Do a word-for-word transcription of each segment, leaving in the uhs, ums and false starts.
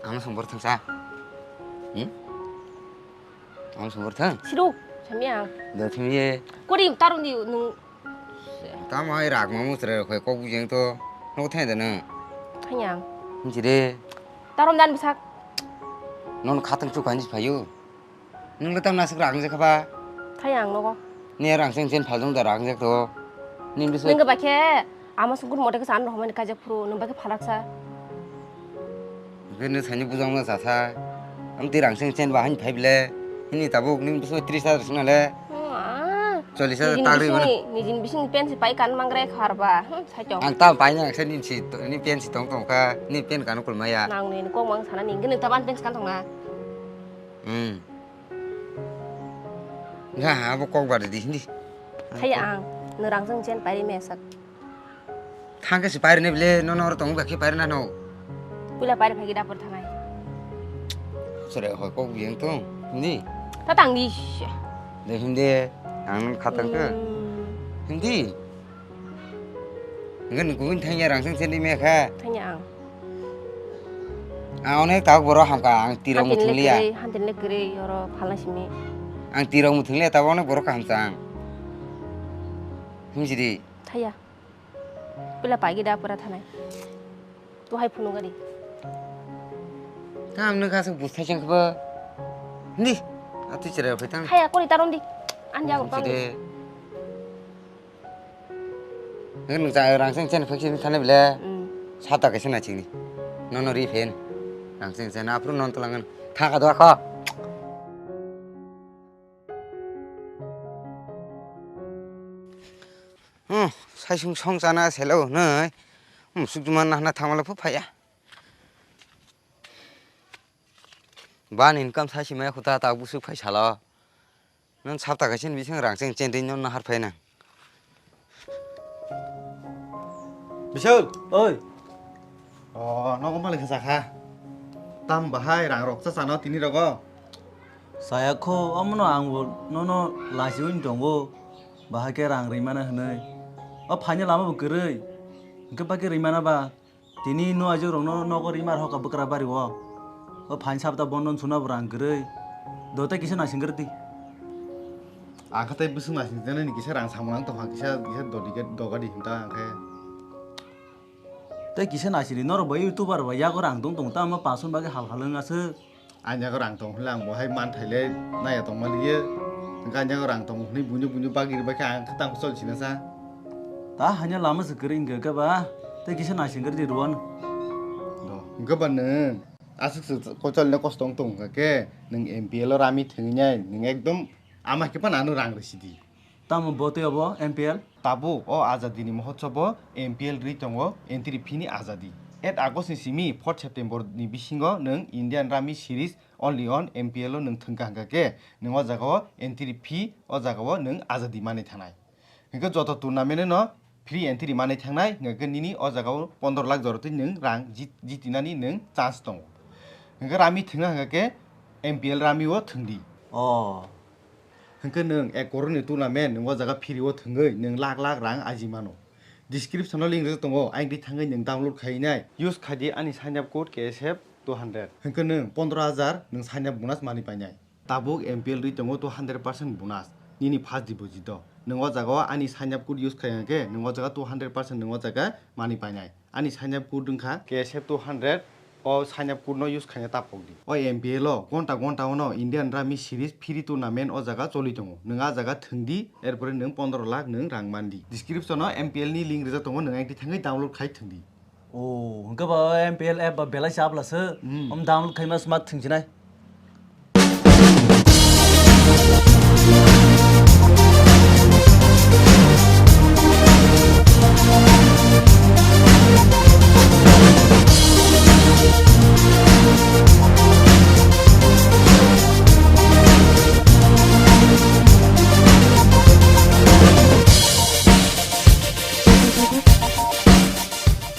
Ang songbar thangsa. Hmm? Ang songbar thang. Siro, sami ang. Da thangye. Kori tarum di nung. Tamo ai rak mamu sre khoi kok bujeng to. No thang da na. Thang yang. Hinjire. Tarum dan besak. Non khatang chu kanji phayu. Nung le tam nasik rang je khaba. Thai ang nogo. Ni rang seng chen phal dong da rang je to. Ni bisu. Nung ba khe ama sungkur mote khe san rohmani kajak phuru nung ba khe phalak sa. Ke ni sani bujang na sa sa. Am ti rang seng chen ba han phai bile. Ni tabuk ni bisu tris hajar sing na le. Wah. Chollis hajar Nijin tagri bising bana. Ni, nijin bising pen si pai kan mangre khar ba. Hmm, sai chong. Ang tam pai na sa ni si ni pen si tong tong kha. Ni pen kan kul maya. Nang ni kok mang sana ni. Nung taban pen si kan tong na. Hmm. Nga abo kok bar di hindi. Thaya ang, nung rang seng chen pairi mesak. Thang khe si pairi ne bile, no no tong ba khe pairi na no. Pula pairi phagi dapur thangai. Sore hoi kok biyang tong, hindi. Ta tang di. De hindi, ang khatang khe. Hmm. Hindi. Enggak nungguin thangya rang seng seni mekha. Thangya ang. Ang onek tawk borok hamka ang tirok muthung liya. Hantini le kwrwi oro phalna simi. Ang tirok muthung liya tabo onek borok kaham chang. Himsidi. Thaya. Pila paigi da pura thanai. Tuhai phunuk gari. Tang nung kasuk bus thai chang khe ba. Hindi. Ati chera phai tang. Thaya kori taron di. An jago pang. Himsidi. Nung cha rang seng chen phai sini thane bile. Hmm. Sata kaisa na chini. Nono ri phen. Rang seng chen aphuru non talangan. Thaka dua kho. Hmm, sai sung song chana selo nei. Hmm, sukjuma nahna thamala phu phaya. Ban income sai simaya khuta ta busuk phai salo. Nang sapta kaisa ni bising rang cheng chen ri nang nahar phai nang. Bisal, oi. O, nogo malik kha sakha. Tam bahai rang rok cha chano tini rogo. Saya kho, omono ang bo nono lasi wng tongo. Bahai khe rang rimana hwnwi. O phaina lama bo kwrwi. Hwnkhe bakhe rimana ba. Tini no ajuk rokno nogo rimar hoka bwkra bari o. O phain sapta bondon suna bo rang kwrwi. Do tei kisa naising kwrwi di. Ang khe tei bwswk naising jani ni kisa rang samung nang tongkha kisa kisa dodi doga di hinta ang khe. Tei kisa naising di norok bai youtuber bai yago rang tong tong tamo pason bagwi hal hal wng aswk. Ani yago rang tong hwnle ang bo hai man thaile naiya tongma liye. Hwnkhe ani yago rang tong hwnwi buino buino bagwi rwbaikhe ang khe tang chol sinasa. Ta hanya lama se kwrwi wngkha khe ba tei kisa naising kwrwi di rwano. Do, hwnkhe ba nwng aswk se kochol ne kosto wng tong hwnkha khe nwng M P L o rami thwngwi nai nwng ekdom ama khe phano ano rang rwsidi. Tamo bo tei obo M P L? Tabuk o Azadi ni Mahotsav o M P L rwi tongo entry fee ni azadi. Eight August ni simi four September ni bisingo nwng Indian Rummy Series only on M P L o nwng thwngkha hwnkha khe nwng o jaga o entry fee o jaga o nwng azadi manwi thanai. Hwnkhe joto tournament no free entry manwi thangnai hwnkha khe nini o jaga o pondro lakh jorotwi nwng rang jit-, jitinani nwng chance tongo. Hwnkhe rami thwngna hwnkha khe M P L rami o thwngdi. Oh. Hwnkhe nwng ek crore ni tournament nwng o jaga free o thwngwi nwng lakh lakh rang aji mano. Description o link rijak tongo, ayang di thangwi nwng download khainai. Use khaidi ani sign up code K S F two hundred. Hwnkhe nwng pondro hajar nwng sign up bonus manwi painai. Tabuk M P L rwi tongo two hundred percent bonus nini first deposit o. Nwng o jaga o ani sign up code use khai hwnkhe nwng o jaga two hundred percent nwng o jaga manwi painai. Ani sign up code wngkha K S F two hundred, o sign up code no use khaina ta pokdi. O M P L o gonta gonta ono Indian Rummy Series free tournament o jaga choli tongo. Nwng a jaga thwngdi, erpore nwng pondro lakh nwng rang mandi. Description o M P L ni link rijak tongo, nwng ayang di thangwi download khai thwngdi. Oh, hwnkhe ba M P L app ba belai se apla se. Hmm. Om download khaima sma thwngsinai.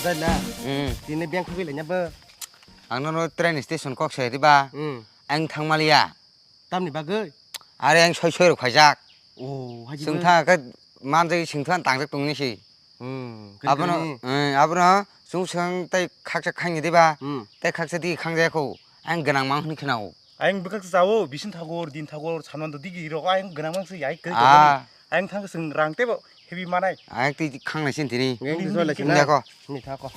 Dai na. Hmm. Tini beng khogwi laina bo. Ang nono train station kok se riba. Hmm. Ang thangmaliya. Tamni bagwi? Are ang soi soi rok khaijak. Oh, haji. Sengtha khe manjak sengtha tangjak tongni si. Hmm. Abono, eh, abono Chwng swkang tei khaksa khangni diba? Hmm. Tei khaksa di khangjaya kho. Ang gwnang mang hwnwi khwnao. Ayang bwkhak chao, bising thago, din thago, sanmando digi rok, ayang gwnang mang se yai kwrwi Ah. Tongmani. Ayang thang swng rang tebo heavy manai. Ayang twi khangnai sin tini. Yang Hindi, di soalnya Hindi. Sini ako. Ini thako.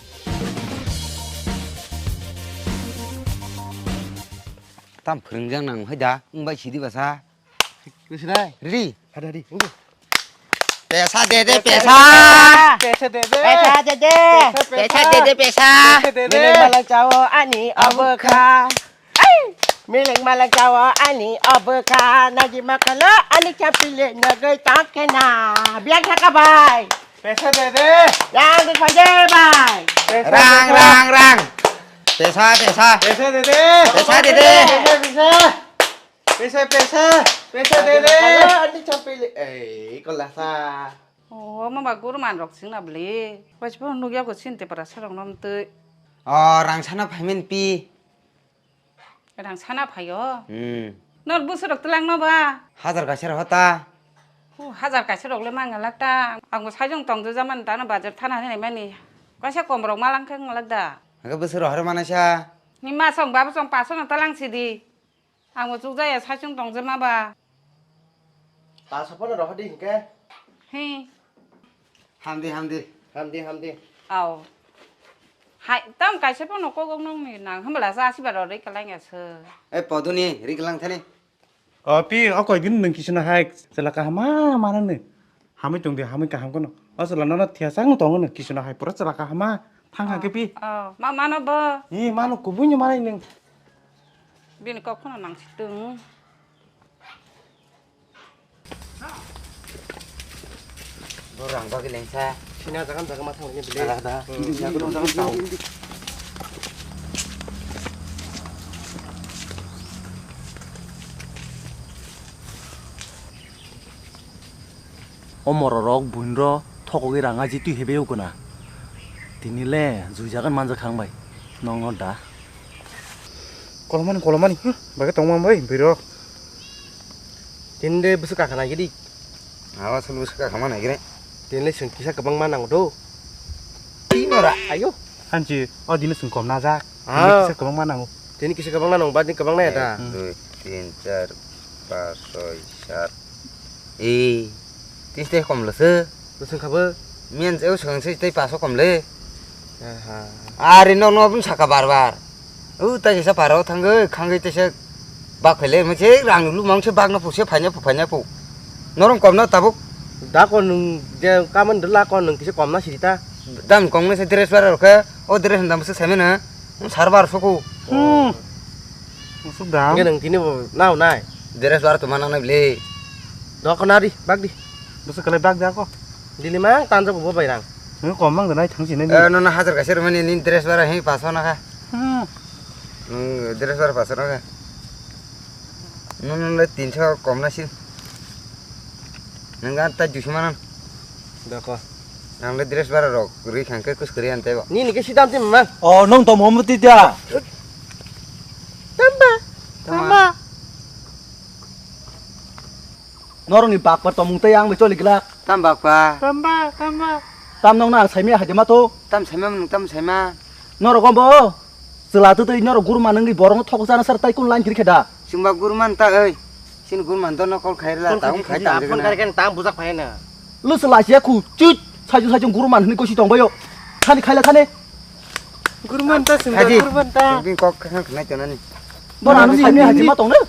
Tam phwrwngjak nang hai da, wng bai sidi basa. Kusinai. Ready? Ada di. Ini. Pesa de de, pesa. Pesa de de. Pesa de de. Pesa, pesa. Pesa de de, pesa. Pesa de de. Milik malang chao ani abwkha. Ai! Milik malang chao ani abwkha. Nagi makalo ani chapile nagai tangkena. Biang thaka bai. Pesa de de. Yang di khanje bai. Pesa, rang, pesa. Rang, rang. Pesa, pesa. Pesa de de. Pesa de de. Pesa, pesa. Pesa, pesa, pesa de de. Ani champili. Eh, kolasa. Oh, ma ba guru man rok sing na bli. Wajib nugya ko sinte para sarong nom tui. Oh, rang sana payment pi. Rang sana phayo. Hmm. Nor busu rok telang no ba. Hajar kaisa rok ta. Oh, hajar kaisa rok le mang lak ta. Ang bo sajong tong jo jaman ta na bazar thana hinai mani. Kaisa kom rok malang khe ngalak da. Aga busu rok haro manasa. Ni ma song babu song paso no telang sidi. Ang bo chukjaya saichung tongjaima ba. Ta saphano rohor di hinkhe. He. Hamdi, hamdi. Hamdi, hamdi. Au. Hai, tam kaisa phano kok nang ni nang hambala sa asiba ro ri kalai nga se. E poduni ri kalang thani. O pi, o koi din nung kisuna hai, chela kahama mana ne. Hamwi tongdi, hamwi kaham kheno. O chwla nono thiyasang tongo no, kisuna hai pura chwla kahama. Thang ha khe pi. Oh, ma mano bo. Ni mano kubui ni manai nung. Bini kok kheno nang si tung. Bo rang bagwi lengsa. Sina jagan jaga ma thang ni bile. Ada, ada. Hmm. Jaga jaga tau. O mororok buinro thokogwi rang aji twi hebeyo guna. Tini le juijagan manjak kha ang bai. Nokno da. Kolomani, kolomani, huh? Bagwi tongma bai, bwrwirok. Tini de bwswk kakha naigidi. Awa sal bwswk kakha ma naigire. Tini le chwng kisa kwbangma nango do. Tini ora. Ayo. Hanchi, o dino chwng kom najak. Tini kisa kwbangma nango. Tini kisa kwbangma nango, ba tini kwbangma ya da. Ek, dui, tin, char, pas, soi, sat. Ee, tei tei kom le se. Bwswng kha bo? Miyan je swkang se tei paso kom le. Aha. Ari nok nok bun saka bar bar. U tai kisa paro thangwi khangwi tese bak phele mo se rang lu mang se bak no pu se phaina pu phaina pu. Norong kom no tabuk. Da kon nung je kaman de la kon nung kisa kom na siri ta. Dam kong ne se dress bar ro khe o dress dam se sai mena. Sar bar soku. Hmm. Musuk dam. Nge nung tini bo nao nai. Dress bar to mana nai bile. Dok na di, bak di. Bwswk kwlai bak di ako. Dili mang tanjak bo bai rang. Nung kom mang de nai thang si nai. Eh, nono hajar kaisa rwmani ni dress bara hi paso na kha. Hmm. Nung dress bara paso na kha. Nono le tinso kom na si. Nung ga ta juice manan. Dako. Ang le dress bara rok rwi khang khe kus kwrwi an tebo. Nini khe sidam ti mang. Oh, nung to momo ti dia. Tamba. Tamba. Tamba. Norokni bakpar tongmung tei ang bai choli glak. Tam bakpar. Tamba, tamba. Tam nokno ang saimaya haidema to. Tam saima mwnung tam saima. Norok ombo chwla twtwi norok guruma nungwi borokno thok chana sar tai kun line kiri khe da. Chwngba guruma ta oi. Chini guruma dono call khairla ta um khai tang. Phone kari khe tang bujak phai na. Lu chwla sia khu chut sajung sajung guruma hwnwi gosi tong baio. Thani khaila thani. Gurman ta sing da, Haji. Gurman ta. Tongdi kok khang khnai tonani. Bora ano simi haji ma tong na.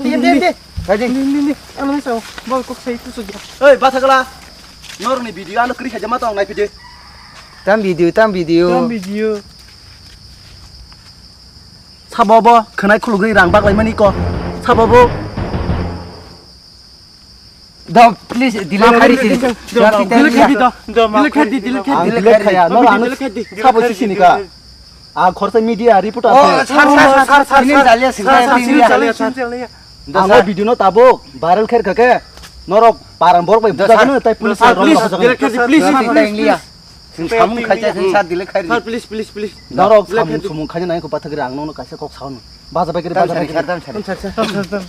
Di, di, di. Haji. Di, di, di. Ano sa, bol kok sai tu sugya. Oi, bathagala. Norni video ano kri haji ma tong nai pide. Tam video, tam video. Tam video. Sabo bo khnai khulugwi rang baglai mani ko. Sabo bo. Da, please, delete khai di, delete khai di, delete khai di, delete khai di. Delete khai di, delete khai di. Ang delete khaya, no, ano sabo sisi ni ka. Ang khorsa media reporter. Oh, sir, sir, sir, sir, sir. Ini jaliya singkaya, sir, sir, ini sir, jaliya. Sir, sir, sir. Ang o video no tabuk viral khair kha khe. Norok param borok bai buja gano tai police rok. Please, delete khai di, please, please, please. Sing samung khai cha, sing sa delete khai di. Sir, please, please, please. Norok samung sumung khai nai ko pathak ri ang no kaisa kok sao no. Baja bai kiri, baja bai kiri. Tam sari, tam sari.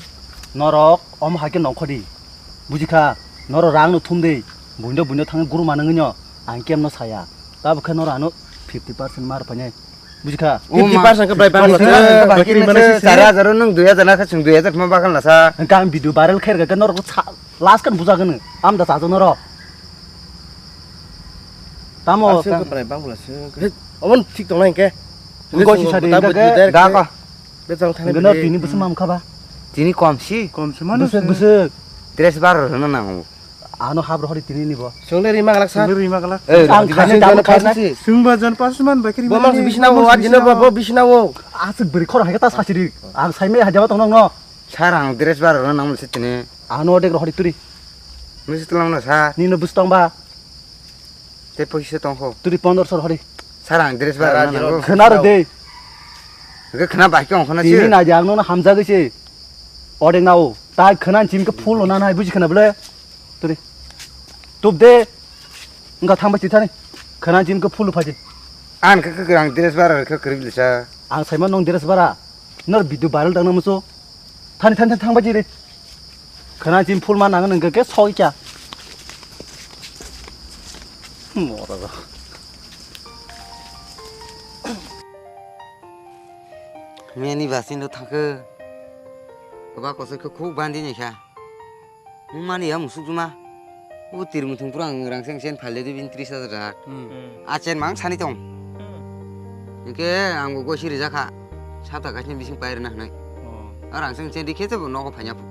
Norok, om hai khe nongkhor di. Buji kha, norok rang no thum de. Buino, buino thang guru manang no, ang kem no saya. Tabuk khe noro ano fifty percent mar painai. Bujikha? O ma. Fifty percent khe bwlai bangla se. Fifty percent khe bwlai bangla se. Char hajar o nwng dui hajar na khe chwng dui hajar ma bakal na sa. Hwnkhe ang video viral khe rwgwi khe norok sa-, last khe bujagwno. Amda chajakno rw. Tamo. Aswk khe bwlai bangla se. He, omo thik tongnai hwnkhe. Gosi sadi hwnkhe. Da ko. Bejal thani. Hwnkhe no tini bwswk mam kha ba? Tini kom si. Kom si mano. Bwswk, bwswk. Dress bar rwna nango. Ano hap rohori tini ni bo. Swngle rima galak sa. Swngle rima galak. Eh, ang khaina tamo khaina. Sungba jon pasman bakri. Bo mang bisna wo, ajina bo, bo bisna wo. Aswk bwrwi khorang hai ta sasiri. Ang saimai hajaba tong nong no. Sir, ang dress bar rwna nang mwnse tini. Ano dek rohori turi. Misi tulang na sir. Nino bus tong ba. Te poisa tong kho. Turi pondro sor hori. Sir, ang dress bar rwna nango. Khna ro de. Ge khna bai khe ongkhona. Tini na jang no hamjagwi se. Odek nao. Tai khna chim khe full na nai buji khna bole. Turi. Tup de. Wngkha thangbai tithani. Khana chini khe phulu phaji. Ang khe kwrang dress bara khe kwrwi lisa. Ang saima nong dress bara. Nor video viral dangna muso. Thani thani thani thangbai jiri. Khana chini phul ma nang nang khe soi cha. Mora. Meni basin do thangkhe. Ba kosoi khe khuk bandi ni kha. Mani ya musuk juma. O tir muthung pura ang rang seng sen phaile di bin tris hajar rak. Hmm. A chen mang sani tong. Hmm. Hingke ang bo gosi rijak kha. Sapta kaisni bising pairina hwnwi. Oh. A rang seng sen di khe tebo nogo phanya phu.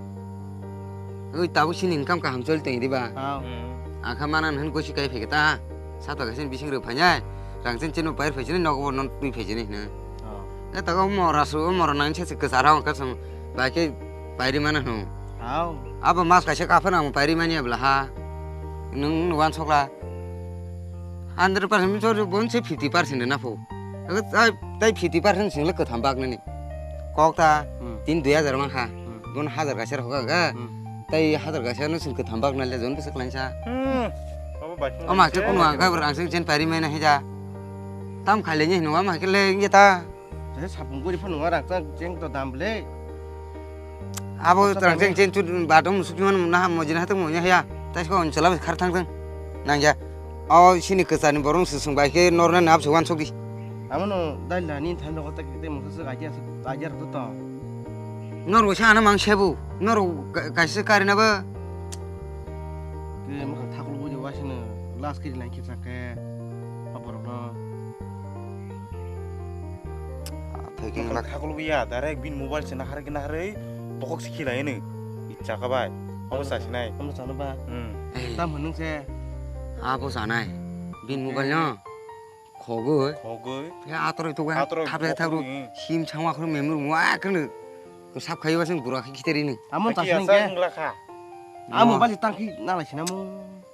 Oi tabuk sini income kaham choli tong di ba. Hao. Hmm. Ang kha manan hwn gosi kai phege ta. Sapta kaisni bising rw phanya. Rang seng sen pair phai sini nogo non twi phai sini hwnwi. Oh. E tago mora su, mora nang se kwcharo ang kasong bai khe pairi mana hwnwi. Hao. Abo mas kaisa kaphano ang pairi mani abla ha. Nwng wansokla. Hundred percent mi chori bon se fifty percent na pho. Aga tai, tai fifty percent sing le kwtham bak nani. Kok ta Hmm. tin dui hajar man kha. Hmm. Bon hajar kaisa rok ga. Hmm. Tai hajar kaisa no sing kwtham bak na le jon bwswk lain sa. Hmm. Abo bai. O ma khe kuno ang ga rang sing chen pairi mani haja. Tam khaile ni hwnwi ma khe le ngi ta. Jai sapung guri phano rang chang cheng to dam ble. Abo rang cheng cheng chu bathroom sukhi man na mo jina hatung mo nya ya. Tai ko on chala khar thang thang. Nang ya. O sini kwchani borong sung sung bai khe norna nap suwan sokdi. Amo no dai la ni than ko ta kete mo sa aja aja to to. Nor bo sa na mang sebu. Nor kaisa kari na ba. Ke mo thakul bo je wasina last kiri lang khe chak khe. Aborok no. Thaiking lak. Thakul biya, direct bin mobile se naharwi naharwi bokok se khilai ni. Icha ka bai. Abo sa sinai. Amo chano ba. Hmm. Tam hwnung se. Abo sanai. Bin mobile no. Khogoi. Khogoi. Ya atoroi to ga. Atoroi thapre thapru. Sim changwa khru memur mwa khru. Ko sap khayo sing gura khi khiteri ni. Amo ta sinai ke. Amo ba tang khi na lai sinamo.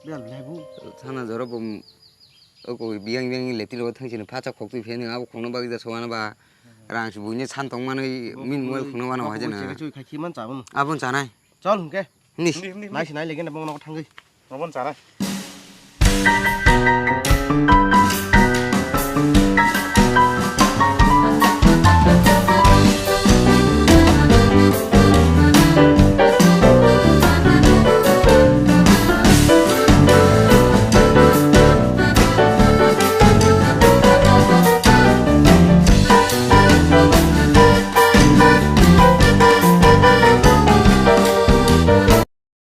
Bial bilai bu. Sana joro bum. Oko biyang biyang lepti lo thang sini phacha khok twi pheni abo khokno bagwi da sowana ba rang si buini san tong manwi min mobile khokno wano haje na. Chui khai khi man chabun. Abun chanai. Chol hwnkhe. Nis. Nai si nai legen bong nok thangwi. Abun chanai.